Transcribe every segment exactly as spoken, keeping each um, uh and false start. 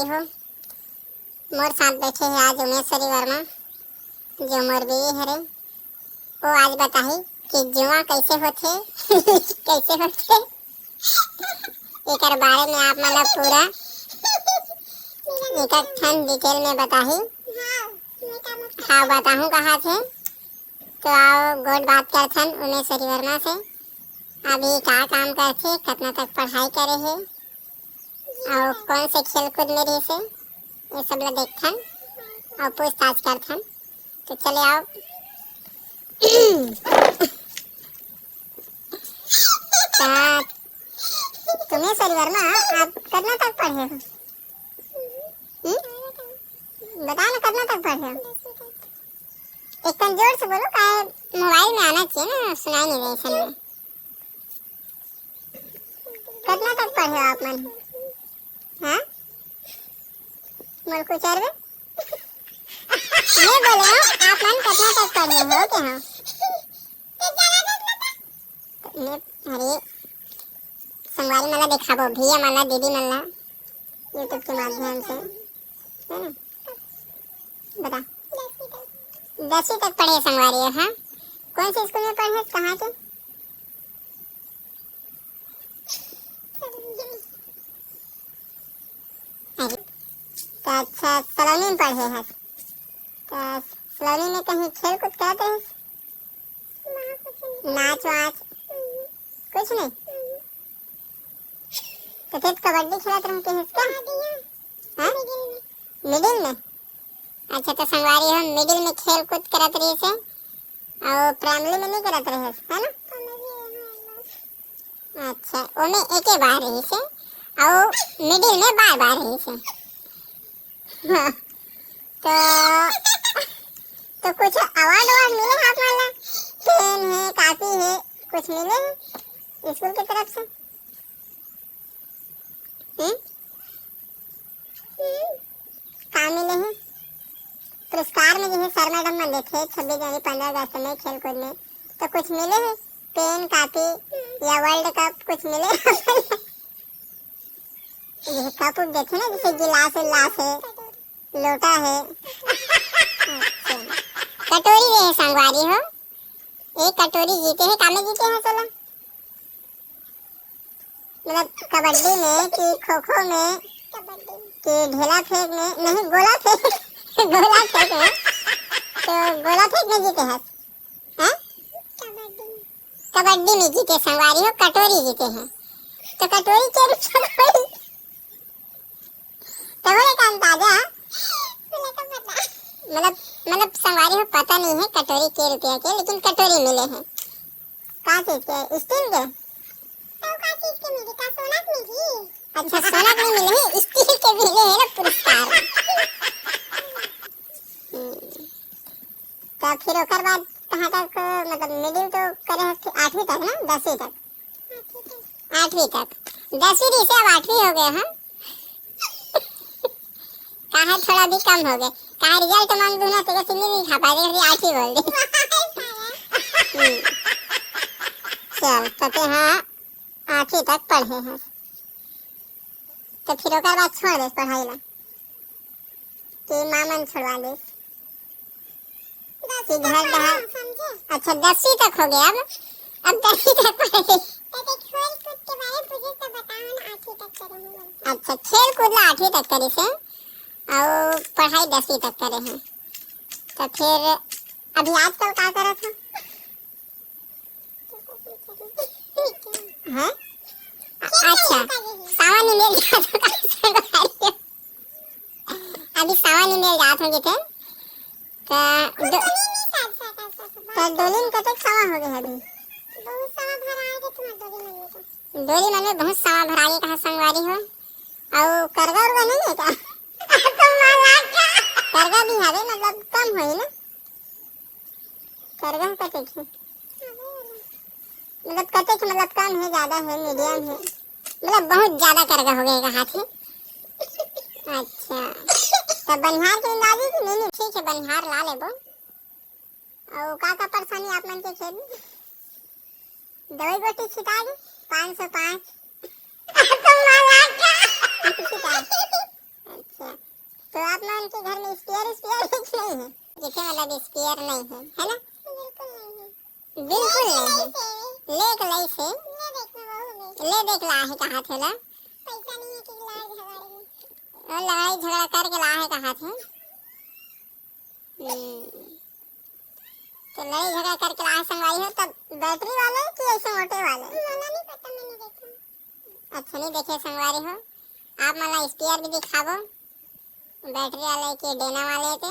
हो, मोर साथ बैठे हे आज उमेश्वरी वर्मा, जो मोर बीवी हरे। वो आज बताही कि जुआ कैसे होथे, कैसे होथे, एकर बारे में आप मन ला पूरा एक ठन detail में बताही। हाँ, बताहूँ कहा थे। तो आओ, गोठ बात करथन उमेश्वरी वर्मा से। अभी का काम करथे, कतना तक पढ़ाई करे हे, अउ कौन से खेल कूद में रहिसे, ये सब ला देखथन अउ पूछताछ करथन। तो चले आओ। ता, उमेश्वरी वर्मा, आप कतना तक पढ़े हो? हम्म? बताओ ना, कतना तक पढ़े हो? एक कन जोर से बोलो, काहे मोबाइल में आना चाहिए ना, सुनाई नहीं दे ऐसे में। कतना तक पढ़े हो आप मन? हाँ? मोर कुचर बे? ये बोले हो, आप मन कतना तक पढ़े हो के हो? ने, अरे, संगवारी मन ला दिखाबो, भैया मन ला, दीदी मन ला, YouTube के माध्यम से, है ना? बता। दसवीं तक पढ़े संगवारी हो, हाँ? कौन से स्कूल में पढ़े, कहाँ के? अरे, तो अच्छा, सलोनी में पढ़े हस। तो सलोनी में कहीं खेल कूद करत रहिस? नाच वाच? कुछ नहीं? तो फिर कबड्डी खेलत रहिस का? हाँ? Middle में? अच्छा, तो संगवारी हो, middle में खेल कूद करत रहिस हे, अउ primary में नहीं करत रहिस, है ना? अच्छा, ओमे एके बार रहिस हे, अउ middle में बार बार रहिस हे। हाँ, तो, तो कुछ award वार्ड मिले हे आप मन ला? पेन हे, कापी हे, कुछ मिले हे स्कूल की तरफ से? हम्म? हम्म। का मिले हे? पुरस्कार में जैसे सर मैडम मन देथे छब्बीस जनवरी, पंद्रह अगस्त में, खेल कूद में, तो कुछ मिले हे? पेन, कापी या World Cup कुछ मिले हे? ये कप उप देथे ना, जैसे गिलास उलास हे, लोटा हे। अच्छा। कटोरी दे हे संगवारी हो, एक कटोरी जीते हे, कामे जीते हे चलो? मतलब कबड्डी में कि खो खो में कि ढेला फेंक में, नहीं, गोला फेंक, गोला फेंक में, तो गोला फेंक में जीते हस, हैं? कबड्डी में जीते संगवारी हो, कटोरी जीते हैं, तो कटोरी के रूप में तो वो एक अंदाजा। मतलब, मतलब संगवारी हो, पता नहीं है कटोरी के रुपया के, लेकिन कटोरी मिले हैं। का चीज के? स्टील के? तो का चीज के मिली? का सोना के मिली? अच्छा, सोना के नहीं मिले हैं, स्टील के मिले हैं ना पुरस्कार। हम्म। तो फिर ओकर बाद कहाँ तक, मतलब middle तो करे हस आठवीं तक ना, दसवीं तक? आठवीं तक। दसवीं से अब आठवीं हो गए हम। काहे थोड़ा भी कम हो गए? काहे result मांग दूँ ना, तेरे से नहीं दिखा पाए, तेरे आठवीं बोल दे। हम्म। चल, तो ते हाँ, आठवीं तक पढ़े हैं। तो फिर ओकर बाद छोड़ दे पढ़ाई ला। कि माँ मन छोड़वा देस। कि घर डहा। अच्छा, दसवीं तक हो गया अब। अब दसवीं तक पढ़े। अच्छा, खेल कूद ला आठवीं तक करे से, अउ पढ़ाई दसवीं तक करे हैं। तो फिर अभी आजकल का करत हो? हैं? अच्छा, सावन में मिल जात हो का? अभी सावन में मिल जात हो किथे? तो दो-, तो डोली में कतेक सावा हो गए अभी? डोली मन में बहुत सावा भरा गए कहा संगवारी हो। अउ करगा उरगा नहीं है का? करगा भी हवे, मतलब कम होई ना। करगा कतेक है? मतलब कतेक, मतलब कम है, ज्यादा है, medium है? मतलब बहुत ज्यादा करगा हो गए कहा थे। अच्छा, तो बनिहार के अंदाजे से नहीं, नहीं, ठीक है, बनिहार ला लेबो। अउ का का परेशानी आप मन के खेत में? दवाई गोटी छिटा दी, पाँच सौ पाँच। छिटा। अच्छा। तो आप मन के घर में स्पेयर, स्पेयर है कि नहीं है? जैसे मतलब स्पेयर नहीं है, है ना? बिल्कुल नहीं है। बिल्कुल नहीं है। लेके लाइस हे। ले देख ला हे कहा थे ला। पैसा नहीं है कि लड़ाई झगड़ा में। वो लड़ाई झगड़ा करके ला हे कहा थे। हम्म। तो लड़ाई झगड़ा करके ला हे संगवारी हो, तब बैटरी वाले कि ऐसे मोटे वाले? वाला नहीं पता, मैंने देखा। अच्छा, नहीं देखे संगवारी हो, आप मन ला स्पेयर भी दिखाबो, बैटरी वाले के, डेना वाले के।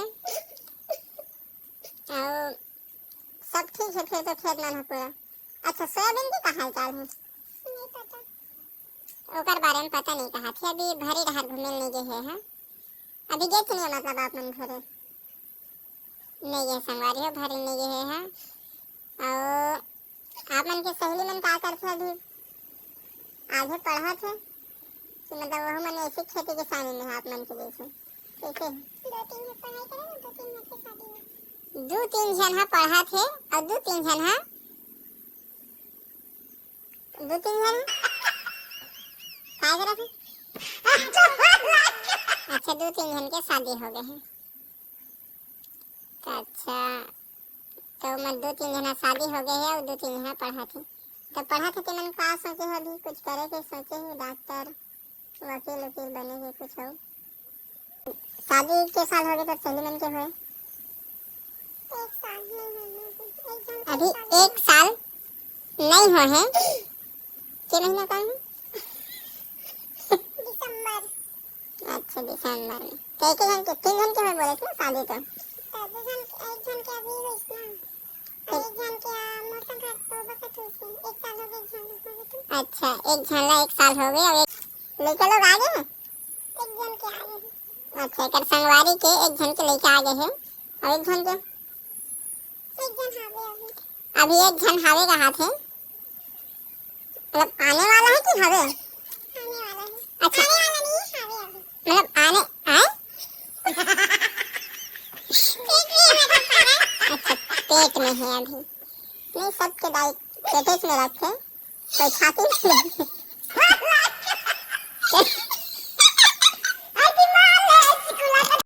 और सब ठीक है फिर तो खेत मन ह पूरा। अच्छा, सोयाबीन के का हाल चाल है? नहीं पता। ओकर बारे में पता नहीं कहा थे, अभी भरी डहार घूमे नहीं गए है, हाँ? अभी गए कि नहीं, मतलब आप मन घरे? नहीं गए संगवारी हो, भरी नहीं गए है, हाँ? और आप मन के सहेली मन का करथे अभी? आगे पढ़त हे कि मतलब वहू मन ऐसे खेती किसानी में हे आप मन के जैसे? कैसे? दो तीन झन पढ़ाई करे ना, दो तीन झन के शादी हो। दो तीन झन ह पढ़त हे और दो तीन झन ह, दो तीन झन काय करत हे? अच्छा, दो तीन झन के शादी हो गए हे। तो अच्छा, तो मैं दो तीन झन शादी हो गए हे और दो तीन झन पढ़त हे। तो पढ़त हे तेमन का सोचे हे, अभी कुछ करे के सोचे हे, डॉक्टर, वकील उकील बने के कुछ हो? शादी के साल हो गए तो सहेली मन के होए? एक साल नहीं होए, एक झन के अभी शादी एक साल नहीं हो है। के महीना का है? दिसंबर। अच्छा, दिसंबर में। तो एक झन के, तीन झन के होए बोले थे ना शादी तो? तो दो झन, एक झन के अभी होइस ना। तो एक झन के, आ, मोर संग तो बखत होइस, एक साल हो गए, एक झन हो गए तो। अच्छा, एक झन ला एक साल हो गए, अब एक लइका लोग आ गए? एक झन के आ गए। अच्छा, एकर संगवारी के एक झन के लइका आ गए हे, और एक झन के? एक झन हावे अभी। अभी एक झन हावे कहा थे, मतलब आने वाला है कि हावे? आने वाला है। अच्छा। आने वाला नहीं है, हावे अभी। मतलब आने, आए? पेट में है अभी, पारा। अच्छा, पेट में है अभी। नहीं, सबके दाई पेटे में रखे, कोई छाती में नहीं।